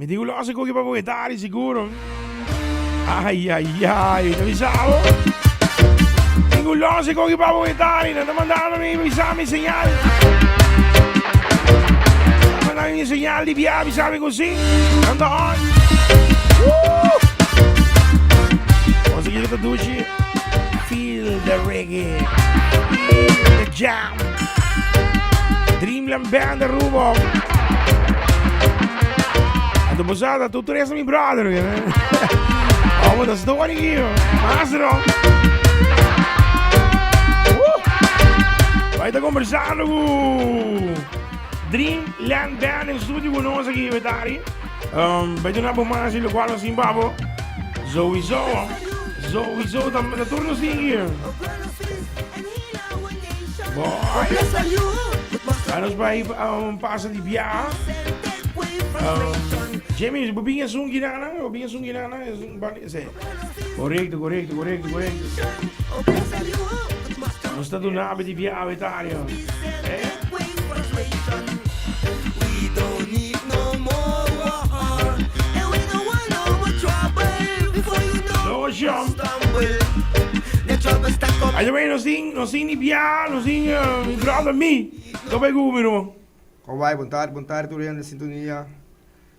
Mi digo lo hace koki pa boetari seguro. Ay, ay, ay, ta bisabo. Digo lo hace koki pa boetari, no ta mandando mi bisa mi señal. Ta mandando mi señal di bia bisa mi kusi. Anda on. Woo! Vamos seguir ta dushi. Feel the reggae. Feel the jam. Dreamland Band Aruba. A tu posada, tu tres mi brother. Vamos da story aquí. Maestro. Vai ta conversando cu Dreamland Band en studio cu nos aquí, Betari. Um, vai donar mas y lo cual nos sin babo. Sowieso, sowieso, tam, da turno sin hier. Boy. Nos bai um, pasa di bia. Um, Jimmy, bo bin esun ginana? Bo bin esun ginana? Esun bali, se. Correcto, correcto, correcto, correcto. Nos ta duna di bia wetario. Eh? No, Jam. By the way, nos tin, nos tin ni bia, nos tin uh, mi brother mi. Ko bai ku mi ruman? Kon bai? Bon tardi, bon tardi tur hende den sintonia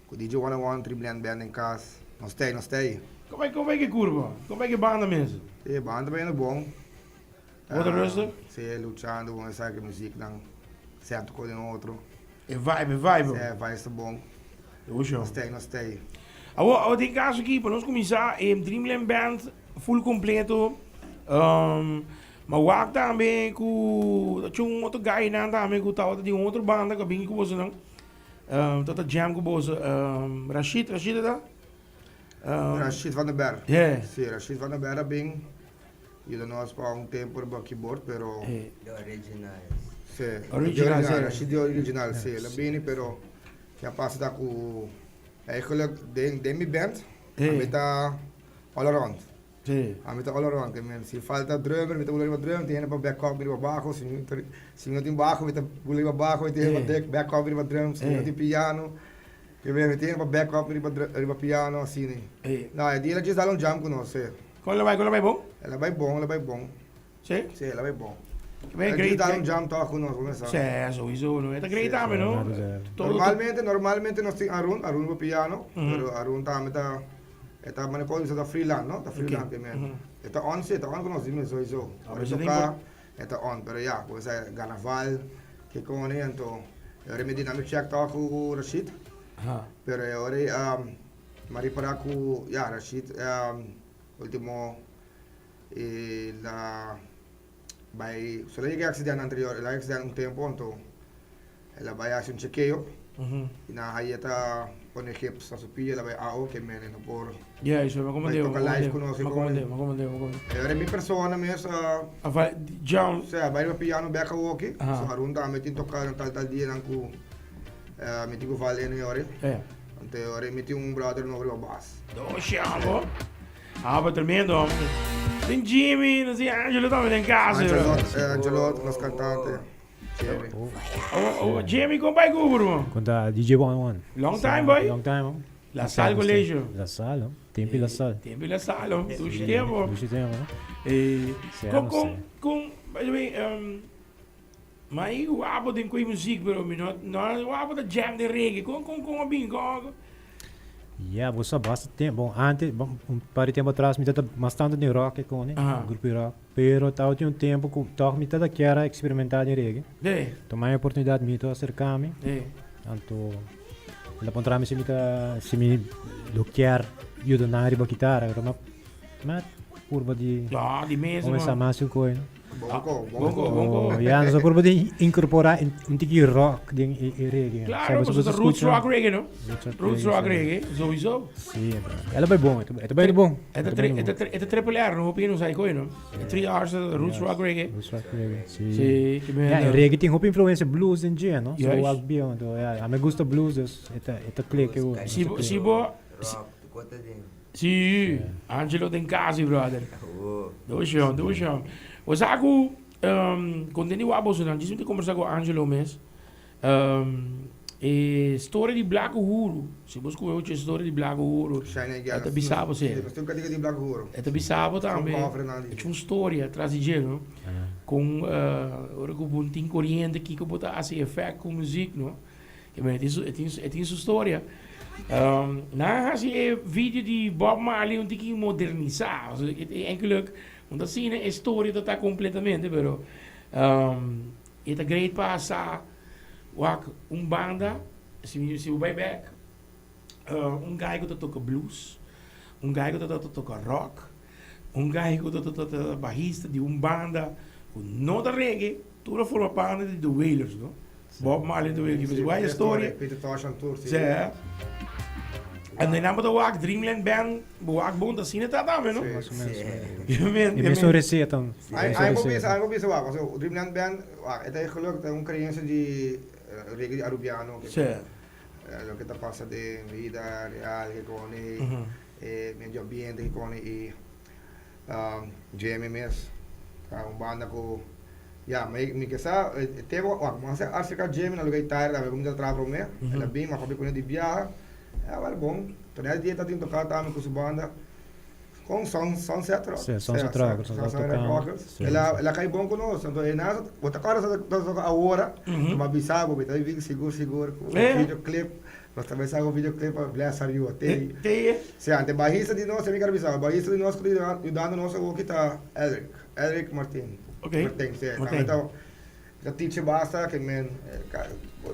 ku DJ 101 Triblend Band den kas. Nos ta ei, nos ta ei. Kon bai, kon bai ke kurva? Kon bai ke banda mes? E banda bai yendo bon. Otro rustig? Si, luchando bon esaki muzieknan sèntu ku den otro. E vibe, e vibe. Si, e vibe sta bon. Dusho. Nos ta ei, nos ta ei. Awor, awor den kaso aki, pa nos kuminsá, e Dreamland Band full kompleto. Um, ma wak tambe ku ta chun un otro guynan tambe ku tabata di un otro banda ku a bini ku bosonan. Um, tabata jam ku boso. Um, Rashid, Rashid ta? Um, Rashid van den Berg. Yeah. Si, Rashid van den Berg a bin yuda nos pa un tempo riba keyboard, pero... Eh. The original. Si. Original, The si. Rashid the original, si. El a bini, pero ya pasa ta ku eigenlijk den, den mi band, Eh. a mi ta all around. Si. A mi ta all around. Ke men, si falta drummer, mi ta bula riba drum, tin hende pa back up riba bajo. Si mi si mi no tin bajo, mi ta bula riba bajo, mi tin hende pa Eh. dek back up riba drum. Si mi no Eh. tin piano, ke men, mi tin hende pa back up riba riba piano, asina. Eh. No, e dia el a djis dal un jam ku nos, si. Kon el a bai, kon el a bai bon? El a bai bon, el a bai bon. Si? Si, el a bai bon. Ben, El great, djis dal great. un jam tòg ku nos, bo mester sa. Si, sowieso, no? E ta great Si. tambe, no? Todo Normalmente, normalmente nos tin Arun, Arun riba piano, pero Arun tambe ta E ta mane por bisa ta freelance no, ta freelance ke men. E ta on si, e ta on ku nos di mes soiso. Ora e toka e ta on, pero ya, ku esei Carnaval ke koni anto e ora mi di nan mi check tok ku Rashid. Pero e ora ei mi a ripara ku ya Rashid ultimo e la bai, so el a yega e accident anterior, el a accident un tempo anto El a bai hasi un chekeo i nan haye ta pone gips na su pia, el a bai AO ke mene no por Yeah, eso, bai toka live ku nos. E ora mi persona mes a A bai jam. Si, a bai riba piano bek awoki. So Harun tambe tin toka na tal tal dianan ku mi tin ku val ene ora. Anto e ora mi tin un brother nobo riba bas. Doshi abo. Abo tremendo hombre. Tin Jimmy, nos tin Angelo tambe den casa. Angelo, Angelo nos cantante. Jimmy. Oh, oh, Jimmy, kon bai ku bro? Kon ta DJ One One. Long time, boy. Long time, oh. La Salle Colegio. La Salle, oh. Tempo La Salle. Tempo La Salle, oh. Dushi tempo. Dushi tempo, no? Eh, Sea, kon, no kon, sé. kon, by the way, um, ma i wapo den koi muziek, bro. Mi no, no wapo ta jam den reggae. Kon, kon, kon a bin, kon, Ja, bo sa basta tempo. Bon, antes, bon, un par di tempo atras mi tata mas tanto den rock e koni, grupo di rock. Pero tabatin un tempo ku tòg mi tata kier a eksperimentá den reggae. Tuma e oportunidat mi to aserká mi. Anto el a puntra mi si mi ta, si mi lo kier yuda nan riba kitara. Pero mi a purba di kuminsá mas un koe. Bonko, bonko. Bonko. Ya, nos a purba di incorpora un tiki rock den e reggae. Claro, pasobra ta roots rock reggae, no? Roots rock reggae, sowieso. Si, el a bai bon, e ta bai bon. E ta triple R, no hopi no sa koe, no? E three R's, roots rock reggae. Roots rock reggae, si. Si, ki Ya, e reggae tin hopi influencia blues den dje, no? So wak bien, anto, ya, a mi gusta blues, dus e ta click. Si bo, si bo. Rock, kota den. Sí, Angelo den kasi, brother. Dushi, dushi. Bo sa ku, um, kontenti wak boso nan. Djis mi ta kombersa ku Angelo mes. Um, E storia di Black Uhuru, si bo scucha ocho e storia di Black Uhuru, e ta bisa bo si. E ta bisa bo tambe, e un storia tras di dje, no? Con ora cu bo tin coriente kico bo ta haci effect cu muziek, no? E tin su, e tin su, e tin su storia. Nan a haci e video di Bob Marley un tiki modernisa, eigenlijk no ta asina e storia ta ta completamente, pero E ta great pa sa wak un banda, si mi si bo bai bek, un guy ku ta toka blues, un guy ku ta ta toka rock, un guy ku ta ta ta bahista di un banda ku no ta reggae, tur a forma parte di The Wailers, no? Bob Marley and The Wailers, ki wak e storia. Peter Tosh and tur, si. Sè. En nan bo ta wak Dreamland Band, bo wak bon ta asina ta tambe, no? Sí. Mas o menos. E mesun receta. Ai bo bisa, ai bo bisa wak, pasobra Dreamland Band, wak, e ta e geluk, ta un creencia di reggae di Arubiano, ke loke ta pasa den vida real ke kone, e medio ambiente ke kone i Jamie mes ta un banda ku, ya, mi mi ke sa e tempo, wak, mi a acerca Jamie na luga di Tyra tambe ku mi ta traha prome, el a bin, mi a papia kune di biaha, ya, wèl bon, tonel di e ta tin toka tambe ku su banda. Con Sun, Sunset Rock. Sí, Sunset Rockers. Sunset, Sunset Rockers. Sí. El a, el a cai bon cu nos. Anto e nas, bo ta corda sa ta toca awora, mm -hmm. bisa bo, mi ta vivi sigur sigur cu eh. videoclip. Nos ta bisa cu videoclip pa Bless Are You. Te. Te. Sí, ante bajista di nos, mi quiero bisa, bajista di nos cu ta ayudando nos awo ki ta Elric, Elric Martin. Okay. Martin, sí. Martin. Ta, ta teacher basta que men,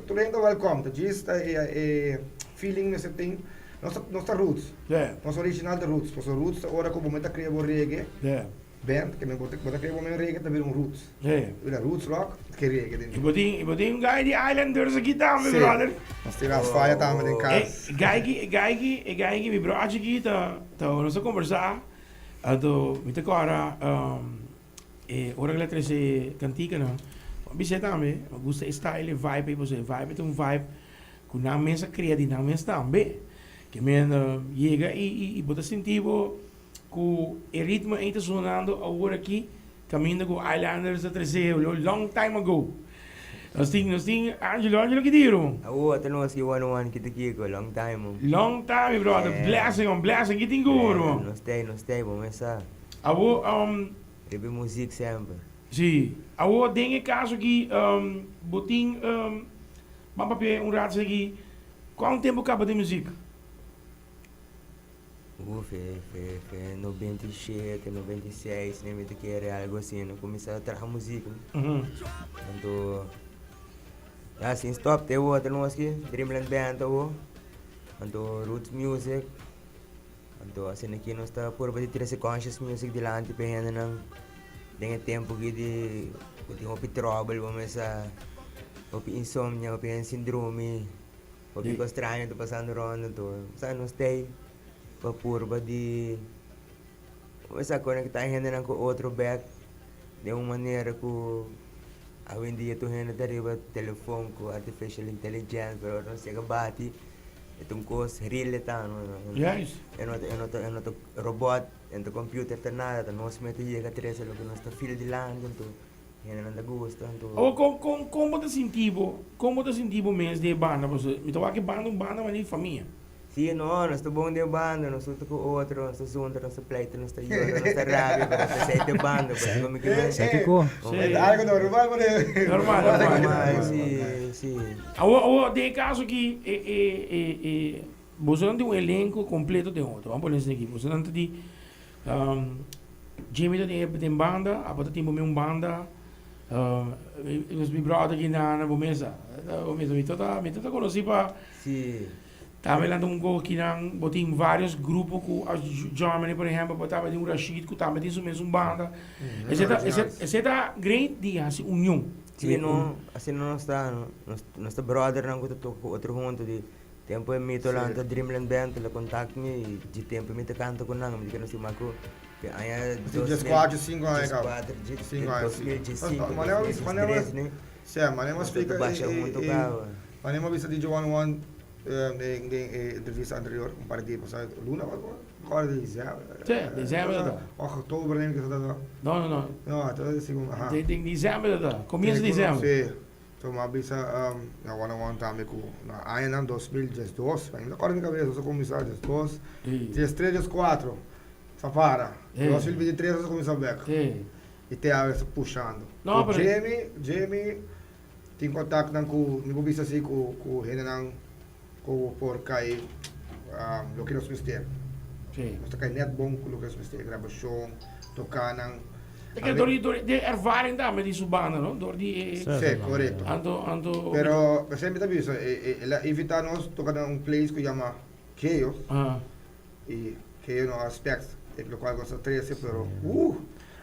tur hende welcome, ta djis ta e, e feeling mester tin. Nos ta, nos ta roots. Yeah. Nos original ta roots. Pasobra roots ta ora ku bo men ta krea bo reggae Yeah. band, ke men bo ta, bo ta krea bo men reggae ta bira un roots. Yeah. Bira roots rock, ke reggae den. I bo tin, i bo tin un guy di Islanders aki tambe, Sí. brother. Nos tin Ras Fire tambe den kas. E guy ki, e guy ki, e guy ki mi bro aki ta, ta ora nos a kombersá, anto mi ta kòrda e ora ku el a trese kantikanan, mi a bis'é tambe, mi gusta e style, e vibe ei, pasobra e vibe ta un vibe Ku nan mes a kria di nan mes tambe. Ke men yega i i bo ta sinti bo ku e ritmo ei ta sonando awor aki kaminda ku Islanders a trese long time ago. Nos tin nos tin Angelo, Angelo ki dia ruman? Awo ta nos ki one one ki ta kiko long time man. Long time mi brother, blessing on blessing ki tin ku bo ruman? Nos tei nos tei bo mes sa. Awo Riba e muzik semper. Si, awo den e kaso aki bo tin Ban papia un rato esaki, Cuanto tempo caba den muziek? Uf, e fe fe 97, 96, ne mi ta kere algo asina, cuminsa traha muziek. Anto, ya sin stop te awor ta nos aki, Dreamland Band awor, anto Roots Music, anto asina aki nos ta purba di trece conscious music dilanti pa e hendenan. Den e tempu aki di ku tin hopi tròbel bo mester hopi insomnia, hopi hende sin drumi, hopi kos straño ta pasando rònt anto sa nos ta ei pa purba di kuminsá konektá e hendenan ku otro bèk den un manera ku awendia tur hende ta riba telefòn ku artificial intelligence pero ora nos yega bati e ta un kos real e ta no e no ta e no ta robòt. Den ta computer ta nada, ta nos mester yega trece loke nos ta feel dilanti, anto hendenan ta gusta, anto. Awor con con con bo ta sinti bo, con bo ta sinti bo mes den e banda? Pasobra mi ta wak e banda un banda manera di famia. Si, no, nos ta bon den e banda, nos ta cu otro, nos ta zunta, nos ta pleita, nos ta yora, nos ta rabia, pero pesey ta e banda, pasobra mi ke men. Sa kico? Si. Ta algo normal bo den. Normal, normal. Normal, si, si. Awor, awor den e caso aki e e e e. Bosonan tin un elenco completo den otro. Vamos pone esaki. Bosonan ta di Jimmy ta den den banda, abo ta tin bo un banda. Mi brother ki na na bo mesa. Bo mesa mi ta mi ta conoci pa Si. Tambe nan ta un go kinan bo tin varios grupo cu a Germany por ehempel bo tambe tin un Rashid cu tambe tin su mes un banda. Ese ta ese ta great di haci union. Si no, asina nos ta, nos ta brothernan cu ta toca cu otro hunto di Tempu e mito lanta Dreamland Band la contact mi y dje tempu mi ta canta cu nan mi ta keda stima cu pe aña dos mil djescuatro 2015 2013 ne nos ta basha hunto caba. Manera mi a bisa DJ One One den e entrevista anterior un par di dia pasa luna ora di December ta ta. Of october No no no. No Den december ta ta comienzo di december. Si. So mi a bisa na one on one tambe ku na añanan 2012, mi no ta kòrda mi kabesa, nos a kuminsá 12, 13, 14, sa para. 2023 nos a kuminsá bèk. I te awe nos ta pushando. Ku Jamie, Jamie tin kontaktnan ku, mi por bisa si ku ku hendenan ku por kai loke nos mester. Nos ta kai nèt bon ku loke nos mester, grabashon, tokánan. E ke dor di dor di ervaring tambe di su banda no, dor di e. Sí, korekto. Anto anto. Pero p'esei mi ta bisa el a invitá nos toka na un place ku yama Chaos. I Chaos no a spekt e lokual ku nos a trese pero uh.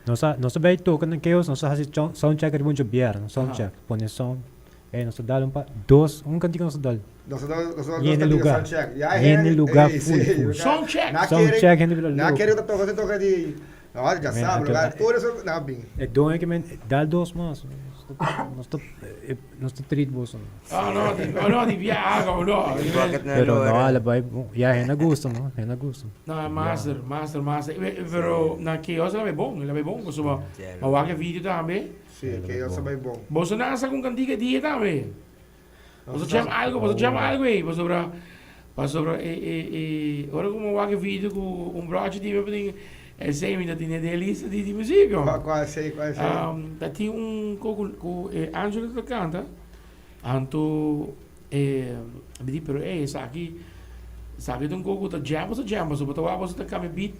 Nos a nos a bai toka na Chaos nos a hasi sound check riba un djobièrnè sound check pone sound ey nos a dal un pa dos un kantika nos a dal. Nos a dal nos a dal dos Yene kantika lugar sound check. Ya yene hende lugar ey full sí full. Sound check. Na Sound kere check hende bira na loko. kere ta toka ta toka di. No, ya Men sabe, lugar tur eso na bin. E doño ke men dal dos mas. Nos ta nos ta treat boso. Ah no, di oh no, di viaga oh no. Pero no ala bai ya hende a gusta no, hende a gusta. No, master, master, master. Pero na Chaos la bai bon, la bai bon pasobra ma wak e video tambe. Si, Chaos a bai bon. Boso nan a saka un kantika e dia tambe. Boso jam algo, boso jam algo ei, pasobra, pasobra e, e, e, ora ku mi wak e video ku un brochi di mi tin, esei mi ta tene den e lista di di muziek. Kua, kua esei, kua esei? Um, ta tin un ko ku, ku e Angelo ta kanta, anto e, mi di pero ey esaki, esaki ta un ko ku ta jam, boso jam, pasobra bo ta wak boso ta kambia beat.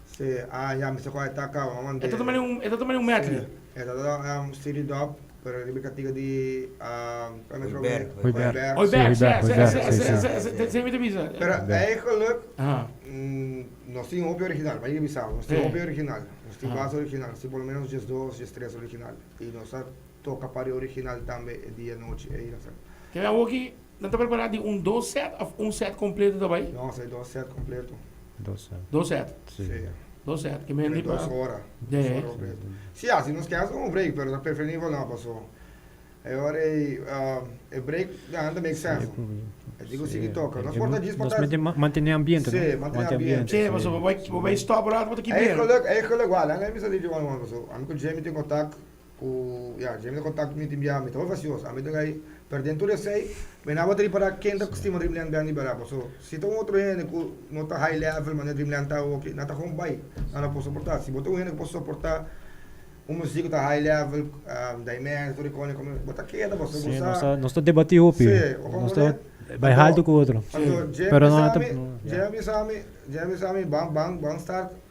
Si, ah ya mi sa kua e ta kaba, m'a mand'é. E ta ta manera un, e ta ta manera un medley. Si, e ta ta un CD dub, pero riba e katiga di Hooiberg. Hooiberg. Hooiberg, Si, Hooiberg, si, Hooiberg, si, si, si, si. si, si mi ta bisa. Pero eigenlijk, Aha. nos tin hopi original, bai bisa, nos tin Si. hopi original, nos tin Aha. basta original, nos tin por lo menos diesdos, diestres original, i nos a toka par di original tambe e dia nochi ei, nos a. Keda awoki Nan ta prepara di un dos set of un set completo ta bay? No, sa dos set completo. Dos set. Dos set? Si. Si. Dos set. Ke men di pa. Dos ora. Dos ora completo. Si, asi nos ke hasi un break, pero ta preferibel no paso e ora ei e break nan ta make sense. E di ku sigui toka. Nos por ta djis pa Nos mester mantene ambiente, no? Si, mantene ambiente. Si, paso bo bay bo bay stop rato bo ta kibera. Eigenlijk, eigenlijk wak, nan a bisa di Juan Juan paso ami ku Jimmy tin contact. Ku ya dje mi ta kontak mi tin bia mi ta hopi fasioso ami ta gai pero den tur esei mi no a ripará ken ta stima Dreamland Band di bèrdat paso si ta un otro hende ku no ta high level manera Dreamland ta awoki nan ta gewoon bai nan no por soportá si bo ta un hende ku por soportá un muzik ku ta high level Dimension tur e kos bo ta keda paso bo sa Nos ta debatí hopi nos ta bai haltu ku otro anto dje pero no mi bisa mi dje mi bisa mi dje mi bisa mi ban ban ban start.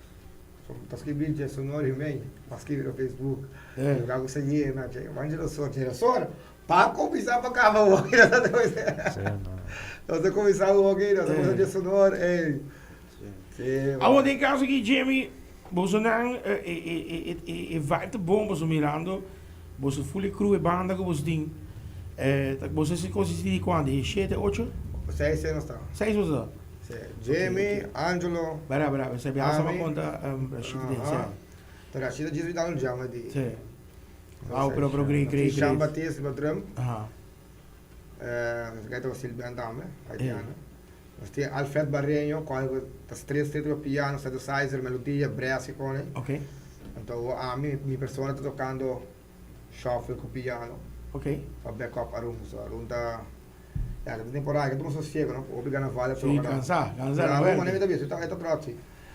Ta skibi Jesonor Jimé, pa skibi na Facebook. Lugar ku sa yena, che, man Jesonor, Jesonor, pa kuminsá pa kaba hopi, nos ta kuminsá. Nos ta kuminsá hopi, nos ta kuminsá Jesonor, ey. Sí. Awor den kaso aki Jimmy, bosonan e e vibe ta bon boso mirando boso fully crew e banda ku boso tin, boso a konsistí di kuantu? Di shete, ocho? Seis, seis nos ta. Seis boso ta? Sí. Jimmy, Angelo. Bera, bera, bera. Esei biaha sama konta Rashid den, sí. Ta Rashid a djis mi dal un jama di. Sí. Wow, pero pero great, great, great. Jean Baptiste riba drum. Aha. Nos gai toka steel band tambe, haitiano. Nos tin Alfred Barreño, cual ta straight straight riba piano, synthesizer, melodia, brass y cone. Okay. Anto ami, mi persona ta tocando shuffle cu piano. Okay. Pa back up Arun. So Arun ta Ya, ta temporada ke tuma sosiego, no? Hopi carnaval a Sí, toca. cansa, cansa, Pero no algo werk. manera mi ta bisa, e ta trots si.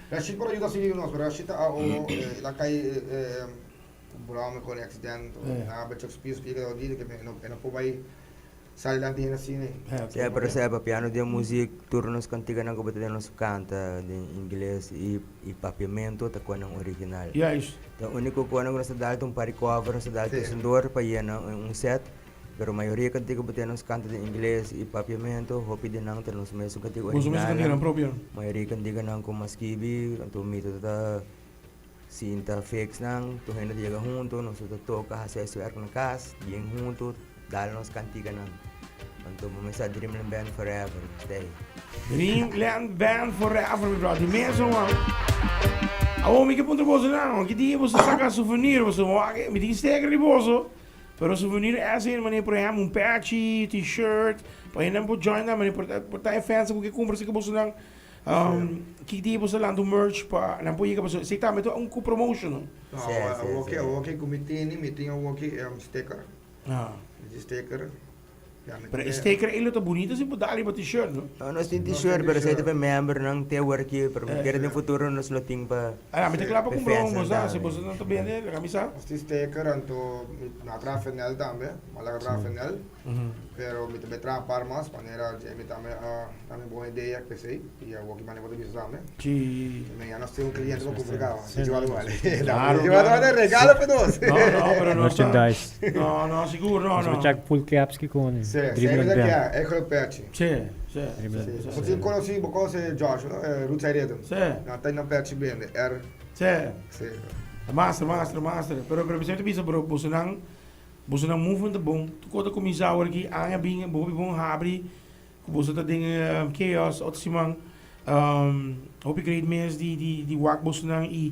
Rashid por ayuda sigui nos, pero Rashid ta o el a kai broma con accident, a becho spies spies ke di ke e no por bai sali lanti hende asina. Sí, pero sa papiando den muziek tur nos kantiganan ku bo ta den nos kanta den ingles i papiamento ta konan original. Juist. Ta uniko konan ku nos ta dal ta un par di cover nos ta dal tussendoor pa yena un set. Pero mayoria kantiga bo ten nos kanta den ingles i papiamento, hopi di nan ta nos mesun kantiga Boso mesun originalnan. kantiganan propio. Mayoria kantiganan ku mas skibi, anto mi ta ta sinta fix nan, tur hende ta yega hunto, nos ta toka hasi huiswerk na kas, bien hunto, dal nos kantiganan. Anto bo mester sa Dreamland Band forever, stay. Dreamland Band forever mi brother, di mesun man. Awor mi ke puntra boso nan, ki dia boso saka souvenir, boso wak, mi tin sticker di boso. Pero souvenir ese manera por ehempel un pechi, t-shirt, pa hendenan por join nan, manera por ta por ta e fans ku ke kumpra esaki boso nan ki dia boso ta lanta un merch pa nan por yega pasobra esei tambe ta un ku promotion no. No, Sí, sí, awoki sí. awoki ku mi tini, mi tin awoki sticker. Mi tin sticker. Pero e sticker ei lo ta bunito si bo dal riba t-shirt, no? No, nos tin t-shirt, pero esei ta pa membernan te awor aki, pero mi kere den futuro nos lo tin pa. Ah, mi ta kla pa kumpra un, bo sa, si boso no ta bende, laga mi sa. Nos tin sticker, anto mi a traha fenel tambe, mi a laga traha fenel. Pero mi ta bay traha par mas, manera Jamie tambe a da mi bon idea p'esey, y awor ki manera bo ta bisa tambe. Si. Mi ya nos tin un cliente pa cumpra caba, si chiba lo bale. Claro, Chiba lo bale regalo pa nos. No, no, pero nos ta. Merchandise. No, no, sigur, no, Nos no. a check full caps ki con Si, si, Dreamland mi ta Band. kia, e groot pechi. Si, si, Dreamland. si, Bo tin conoci, bo conoce Josh, no? Rootside Rhythm. Si. Nan ta na pechi bende, R. Si. Si. Master, master, master. Pero, pero mi semper ta bisa, bro, bosonan. Boso nan movement ta bon. Tur kos ta kuminsá awor aki. Aña bin hopi bon habri ku boso ta den chaos otro siman. Hopi great mes di di di wak bosonan i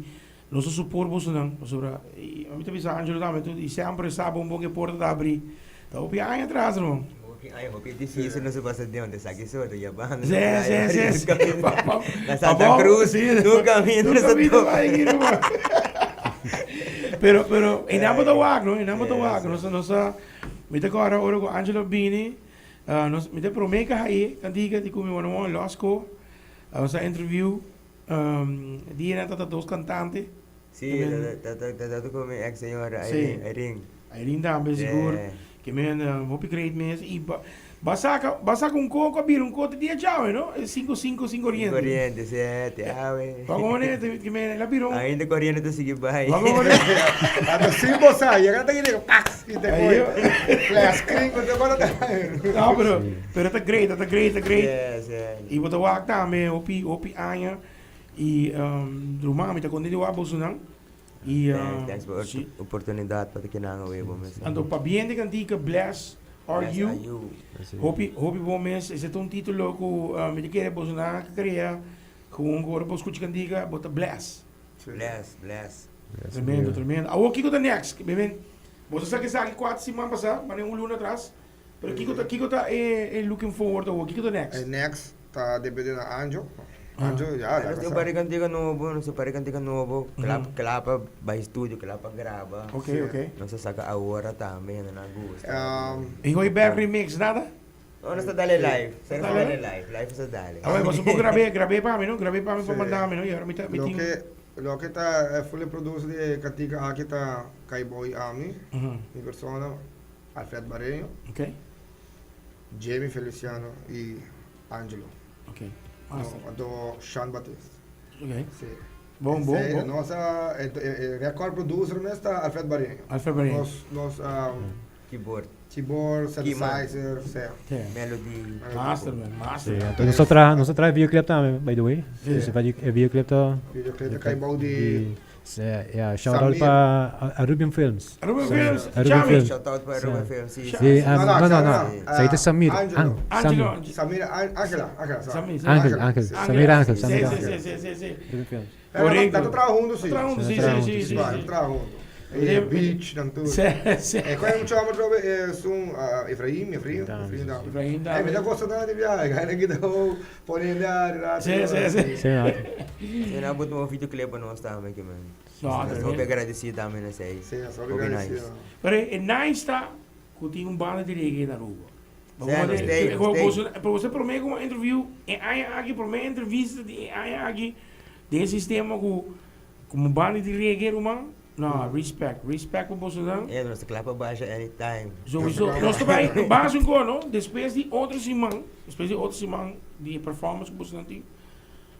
nos ta support bosonan pasobra mi ta bisa Angelo tambe tur i semper e sa bon bon ku e porta ta habri. Ta hopi aña atras ruman. Hopi aña hopi difisil nos a pasa den ta esaki so ta yabando Sí, sí, sí, sí. Na Santa Cruz tur kaminda Tur kaminda bai aki ruman. Pero, pero, e nan bo ta wak, no? E nan bo ta wak. Nos, nos a, mi ta kòrda ora ku Angelo bini, nos, mi ta promé ka haye kantika di ku mi wòrdu wòrdu Losco, nos a interview, dia nan tabata dos kantante. Sí, ta ta ta ta ku mi ex señora Irene, Irene. Irene tambe sigur. Ke men hopi great mes i ba ba saka ba saka un koko a bira un kote dia djawe no e sinku sinku sin koriente. Sin koriente si te awe. Ba komo ne ke men el a bira un. Ainda koriente ta sigui bai. Ba komo ne. Anto sin bo sa yega ta yega paks i te koi flash screen ku te kos ta. No pero pero ta great ta great ta great. Yes yes. I bo ta wak tambe hopi hopi aña i ruman mi ta konten di wak bosonan. I, Thanks, thanks pa si. oportunidad pa ta kinan awe bo mes. Anto pabien di kantika Bless Are Bless You. Are You. Hopi, hopi bon mes. Ese ta un titulo ku mi ta kere boso nan a krea. Gewoon ku ora bo skucha kantika bo ta bless. Bless, bless. Tremendo, tremendo. Awor kiko ta next? Beben, boso sa esaki kuater siman pasá, mane un luna atras. Pero kiko ta, kiko ta e looking forward awor? Kiko ta next? E next ta depende na Anjo. Anjo ya Nos tin un par di kantika nobo, nos tin un par di kantika nobo, kla kla pa bai studio, kla pa graba. Ok, ok. Nos a saka awor tambe, hende nan a gusta. Y hoy bek remix nada? No, nos ta dale live. Nos ta dale live, live nos ta dale. Awor boso por grab'é, grab'é pa mi no, grab'é pa mi pa manda mi no, y ahora mi ta, mi tin. Loke, loke ta fully produce di e kantika aki ta Kaiboy ami, mi persona. Alfred Bareño, Ok. Jamie Feliciano y Angelo. Ok. No, anto Sean Batiste. Ok. Sí. Bon, bon, Sí, bon. Nos, eh, eh, record producer mes ta Alfred Bareño. Alfred Bareño. Nos, nos um, Keyboard. keyboard, synthesizer, sí. Sí. Melody. Master, man, master. Sí, anto nos a traha, nos a traha videoclip tambe, by the way. Sí. Sí, e videoclip ta. Videoclip ta kai bou di Ja, shout out pa Arubian Films. Arubian Films, Arubian Films. Shout out pa Arubian Films, si. Si, no, no, no. Sa ita Samir. Angelo. Angelo. Samir, Angela, Angela. Samir, Angel, Angel. Samir Angel, Samir Angel. Si, si, si, si. Arubian Films. Correcto. Ta traha hunto, si. Traha hunto, si, si, si, si. Ta traha hunto. E beach, dan tur. Si, si. E koi mucho amo trobe es un Efraim, Efraim, Efraim da. Efraim da. E mi ta gosta tanto di viaje, ga na kita poniendo ari Si, si, si. Si, no. Si, nan a bota un videoclip pa nos tambe ki man. No, Nos hopi agradecido tambe na esey. Si, nos hopi Hopi agradecido. nice. Pero e nice ta cu tin un banda di reggae na Aruba. Si, nos stay, nos stay. Pero bo prome cu un interview e aña aki, prome entrevista di e aña aki den e sistema cu como banda di reggae ruman. No, respect, respect pa bosonan. E, nos ta kla pa basha anytime. Sowieso. Nos ta bai basa un ko, no? Despues di otro siman, despues di otro siman di e performance ku bosonan tin,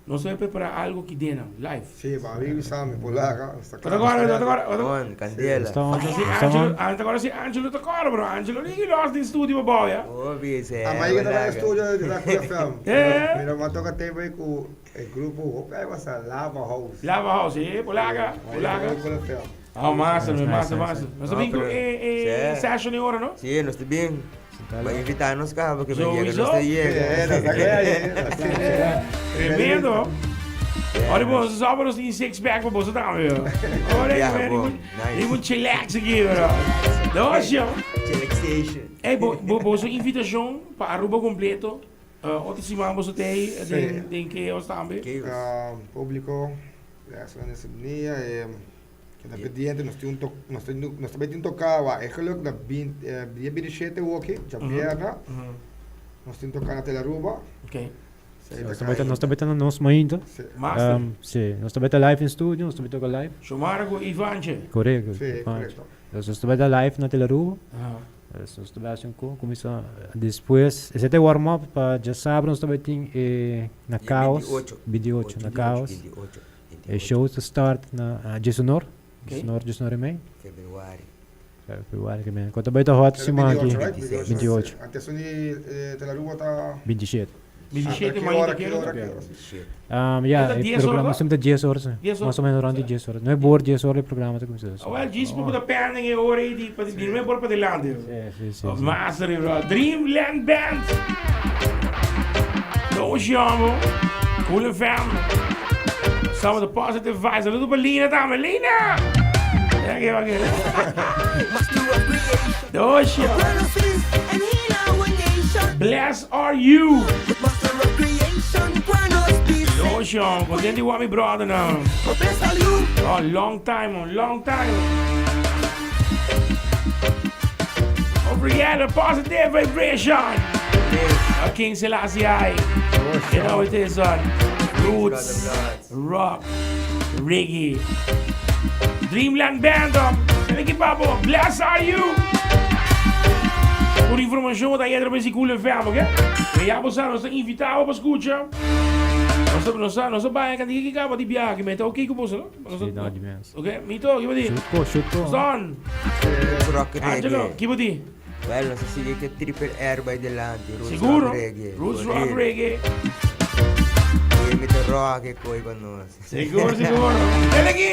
nos ta bai prepara algo ki den nan, live. Sí, pa mi bisa mi polaca, nos ta kla. Bo ta kòrda, bo ta kòrda, bo ta kòrda. On, kandela. Anto si Angelo, anto kòrda si Angelo ta kòrda, bro. Angelo ni ki los den studio pa bou, ya. Obi, se, Amai ta bai polaca. studio di Rock FM. Eh. Mira, mi a toka tempo ei ku E grupo hopi ai wasa Lava House. Lava House, eh, polaca, polaca. Oh, massa, mi, massa, massa. Nos ta bin cu e e session e ora, no? Si, nos ta bin. Bo invita nos caba que me yega, nos ta yega. Tremendo. Ora bo sa nos tin six pack pa boso tambe. Ora, nice. Un chillax aki, bro. Dos, yo. Chillaxation. Ey, bo bo boso invitacion pa Aruba completo. Otro siman boso ta ei den den Chaos tambe. Publico, ya so en ese dia. Keda pendiente, nos tin un to, nos tin, nos ta bay tin toca wa eigenlijk na bin, eh, dia 27 woki, djabièrnè, nos tin toca na Telaruba. Ok. Sí, Nos ta bay ta, nos ta bay ta na nos mainta. Sí. Master. Um, sí, nos ta bay ta live in studio, nos ta bay toca live. Xiomara cu Ivantje. Correcto. Sí, Ivantje. correcto. Dus nos ta bay ta live na Telaruba. Aha. Dus nos ta bay haci un co, cuminsa despues, esey ta e warm up pa djasabra nos ta bay tin e na Dia Chaos. 28. 28, na Chaos. 28. E show ta start na diesunor, diesunor, diesunor y mei. Februari. Februari ke men. Ku ta bai ta hot siman aki. 28, right? 28. Antes esun di Telaruba ta. 27. 27 Ki mainta ora, ki ki ora? ora, ki ora? 27. Um, ya, Eta e 10 ora programa ta? siempre ta 10 ora, sí. 10 ora. Mas o menos rond di 10 ora. Nueve ora, 10 ora e programa ta kuminsá. Ah, wel, djis pa bo ta pending e ora ei di, pa di nueve ora pa dilanti. Sí, sí, sí, sí. Master, bro. Dreamland Band. Nos llamo. Cool FM. Some of the positive vibes. Saludo pa Lina tambe. Lina! Ya que va que. Nos llamo. Bless are you. Nos llamo. Contento igual mi brother now. Oh, long time, oh, long time. Over here, the positive vibration. A King Selassie I. You know it is on Roots, Rock, Reggae. Dreamland Band, um, Ricky Papo, bless are you. Por informacion ta entra pa esi Cool FM, ok? Me ya bo sa, nos ta invitado pa scucha. Nos ta, nos ta, nos ta baya kanti ki kaba di biaha, me ta ok ku boso, no? Nos ta- Sí, no, di mens. Ok, Mito, ki bo di? Shoot ko, shoot ko. Son, Roots Rock Angelo, Reggae. ki bo di? Well, nos a sigui cu Triple R bay dilanti. Roots Seguro, Rock Reggae. Roots For Rock real. Reggae. Y mi ta rock e coy pa nos. Seguro, seguro. Dale aquí.